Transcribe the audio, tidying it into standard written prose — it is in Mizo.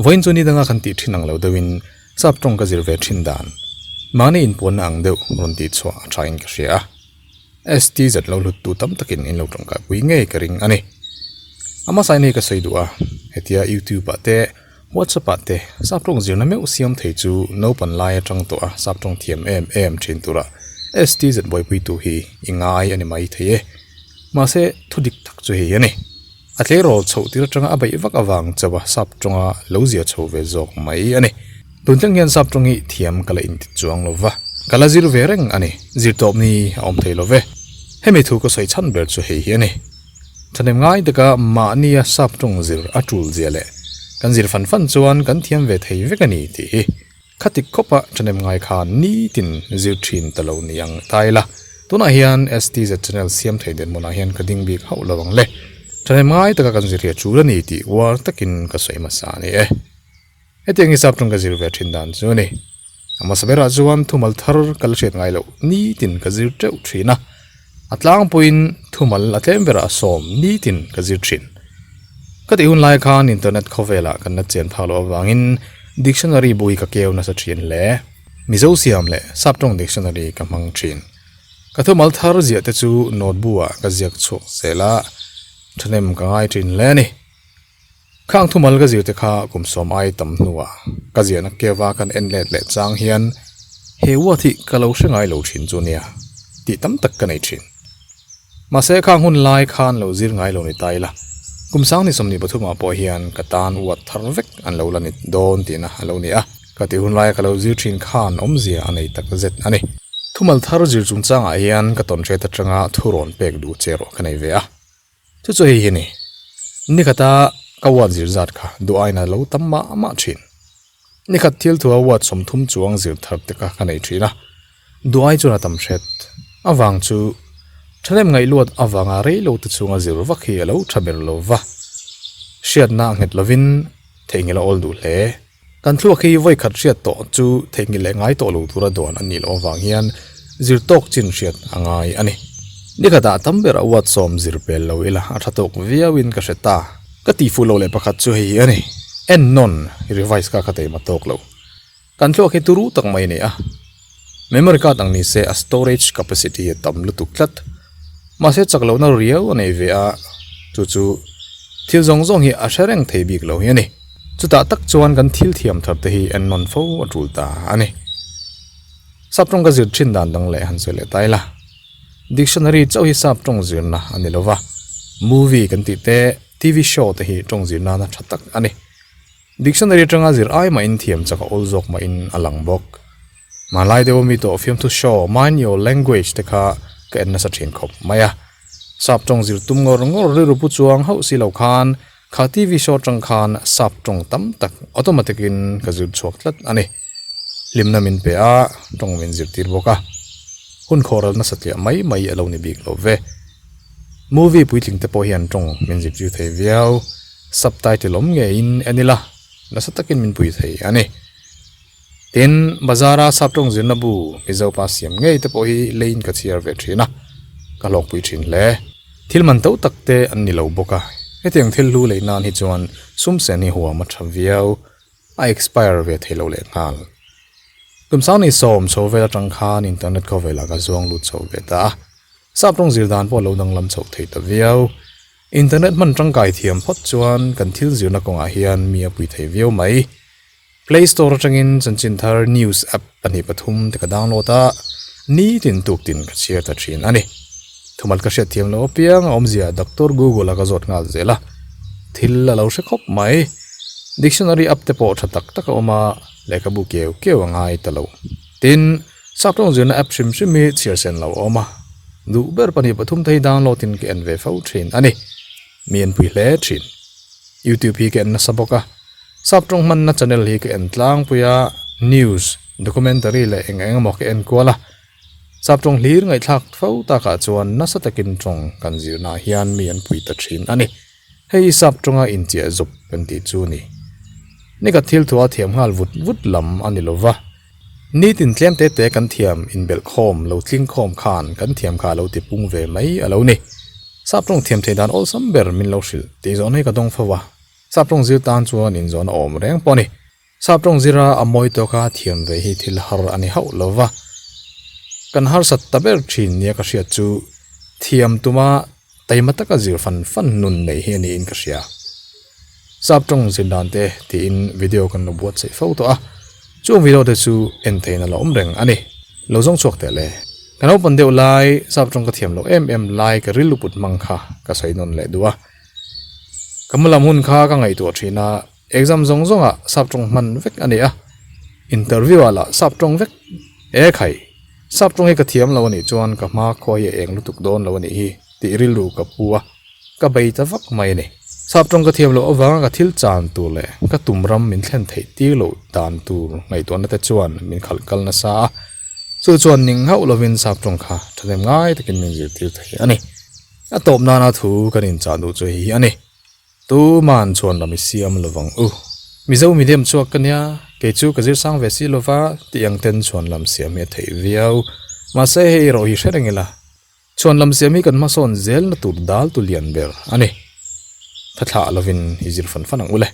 Vawiin chu ni danga kan tih thin ang lo deuhin sap tawng ka zir ve thin dan mahni inpuanna ang deuh rawn tih chhuah a thain ka hria a. STZ lo hlut tu tam takin in lo tawngkaipui ngei ka ring a ni. A hmasa in hei ka sawi duh a, hetia YouTube ah te WhatsApp ah te sap tawng zirna meuh siam thei chu naupan lai atang tawh a sap tawng thiam em em thin tura STZ buaipuitu hi i ngai a ni mai thei e. Mahse thu dik tak chu hei a ni. A tleirawl chhoh tir atanga a beih vak avang chauha sap tawnga lo zia chho ve zawk mai a ni. Tun thleng hian sap tawng hi thiam ka la inti chuang lo va, ka la zir ve reng a ni. Zir tawp ni a awm thei lo ve. Hemi thu ka sawi chhan ber chu hei hi a ni. Thahnem ngai taka mahnia sap tawng zir a tul zia leh kan zir fan fan chuan kan thiam ve thei vek a ni tih hi. Khati khawpa thahnem ngai khan nitin zir thin ta lo ni ang ta ila, tunah hian STZ channel siam thei dinhmunah hian ka ding bik hauh lo ang le. Thahnem ngai taka kan zir hi a tul a ni tih uar takin ka sawi hmasa a ni e. Hetiang hi sap tawng ka zir ve thin dan chu a ni. A hmasa berah chuan thumal thar ka la hriat ngai loh nitin ka zir teuh thin a, a tlangpuiin thumal a tlem berah sawm nitin ka zir thin. Ka tih hun lai khan internet khawvelah kan la chen phak loh avangin dictionary bu hi ka keu nasa thin hle. Mizo siam leh sap tawng dictionary ka hmang thin. Ka thumal thar ziah te chu note bu ah ka ziak chhuak zel a, thahnem ka ngai thin hle a ni. Khang thumal ka zir te kha kum sawm ai tam hnuah ka ziahna keva kan en let leh chang hian he word hi ka lo hre ngai lo thin chu nia tih tam tak ka nei thin. Mahse khang hun lai khan lo zir ngai lo ni ta ila kum sang ni 23 ah pawh hian ka tan word thar vek an lo la ni dawn tihna a lo ni a. Ka tih hun laia ka lo zir thin khan awmzia a nei tak zet a ni. Thumal thar zir chungchangah hian ka tawnhriat atanga thurawn pek duh che erawh ka nei ve a. Chu chu hei hi a ni. Nikhata ka ward zir zat kha duh aina lo tam mah mah thin. Nikhat thil thua ward 30 chuang zir thar te kha ka nei thin a. Duh ai chuan a tam hret. Avang chu thalem ngaihluat avanga rei lo te chunga zir vak hi a lo tha ber lo va. Hriatna a nghet lovin theihnghilh a awl duh hle. Kan thluak hi vawi khat hriat tawh chu theihnghilh leh ngai tawh lo tura duan a nih loh avang hian zir tawk chin hriat a ngai a ni. Ni khatah tam berah ward sawm zir pel lo ila a tha tawk viauin ka hre ta. Ka tih fuh loh leh pakhat chu hei hi a ni. En nawn revise kha ka teima tawk lo. Kan thluak hi turu tak mai a ni a. Memory card ang ni se a storage capacity hi a tam lutuk tlat. Mahse chak lohna riau a nei ve a, chu chu thil zawng zawng hi a hre reng thei bik lo hi a ni. Chutah tak chuan kan thil thiam thar te hi en nawn fo a tul ta a ni. Sap tawng ka zir thin dan dang leh han sawi leh ta ila. Dictionary chauh hi sap tawng zirna a ni lova, movie kan tih te, TV show te hi tawng zir nana tha tak a ni. Dictionary atanga zir ai mahin thiam chak a awl zawk mahin a lang bawk. Hmanlai deuh ami tawh fiamthu show Mind Your Language te kha ka en nasa thin khawp mai a. Sap tawng zir tum ngawr ngawr rilru pu chuang hauh si lo khan kha TV show atang khan sap tawng tam tak automatic in ka zir chhuak tlat a ni. Hlimna min pe a, tawng min zirtir bawk a. Hun khawhral nasa tliah mai mai a lo ni bik lo ve. Movie puitling te pawh hian tawng min zirtir thei viau. Subtitle awm ngeiin en ila, nasa takin min pui thei a ni. Tin, bazara saptawng zirna bu Mizo pa siam ngei te pawh hi leiin ka chhiar ve thin a, ka hlawkpui thin hle. Thil man to tak te an ni lo bawk a, hetiang thil hlu lei nan hi chuan sum sen hi huam a tha viau, a expire ve thei lo leh nghal. Kum sang ni sawm chho vel atang khan internet khawvelah ka zuang lut chho ve ta a, saptawng zir dan pawh a lo danglam chhoh thei ta viau. Internet hman tangkai thiam phawt chuan kan thil zirna kawngah hian mi a pui thei viau mai. Play Store atangin chanchin thar news app pahnih pathum te ka download a, nitin tuktin ka chhiar ta thin a ni. Thumal ka hriat thiam loh apiang a awmzia Doctor Google a ka zawt nghal zel a, thil a lo hre khawp mai. Dictionary app te pawh tha tak tak a awm a, lehkhabu keu keu a ngai ta lo. Tin, Saptawng zirna app hrim hrim hi chhiar sen lo a awm a, duh ber pahnih pathum te hi download in ka en ve fo thin a ni. Mi en pui hle thin. YouTube hi ka en nasa bawk a, Saptawng hmanna channel hi ka en tlangpui a, news, documentary leh eng eng emaw ka en kual a. Saptawng hlir ngaihthlak fo takah chuan nasa takin tawng kan zirnaah hian mi an pui ta thin a ni. Hei hi sap tawnga inchiah zawp kan tih chu a ni. Nikhat thil thua thiam nghal vut vut lam a ni lo va. Nitin tlem te te kan thiam inbelh khawm lo tling khawm khan kan thiam kha a lo ti pung ve mai a lo ni. Sap tawng thiam thei dan awlsam ber min lo hrilh tih zawhna hi ka dawng fo a. Sap tawng zir tan chuan inzawn a awm reng pawh a ni. Sap tawng zira a mawi tawka thiam ve hi thil har a ni hauh lo va. Kan harsat ta ber thin nia ka hriat chu thiam tuma taima taka zir fan fan nun nei hi a niin ka hria. Sap tawng zir dan te tiin video kan lo buatsaih fo tawh a, chung video te chu en theihna la awm reng a ni. Lo zawng chhuak teh le. Ka naupang deuh lai sap tawng ka thiam loh em em lai ka rilru put hmang kha ka sawi nawn leh duh a. Ka hma lam hun kha ka ngaihtuah thin a, exam zawng zawngah sap tawng hman vek a ni a, interview ah lah sap tawng vek. E khai, sap tawng hi ka thiam lo a nih chuan ka hma khua hi a eng lutuk dawn lo a nih hi tih rilru ka pu a, ka bei ta vak mai a ni. Sap tawng ka thiam loh avanga ka thil chan tur leh ka tum ram min thlen theih tir loh dan tur ngaihtuahna te chuan min khalh kal nasa a, chu chuan ning hauh lovin sap tawng kha thahnem ngai takin min zirtir thei a ni. A tawp nana thu kan inchah duh chu hei hi a ni. Tuman chuan lam i siam lovang u. Mizo medium chhuak ka nia, kei chu ka zir sang ve si lova tih ang ten chuan lam siam hi a theih viau. Mahse hei erawh hi hre reng ila, chuan lam siam hi kan hmasawn zelna tur dal tu lian ber a ni. Tha thlah lovin i zir fan fan ang u le.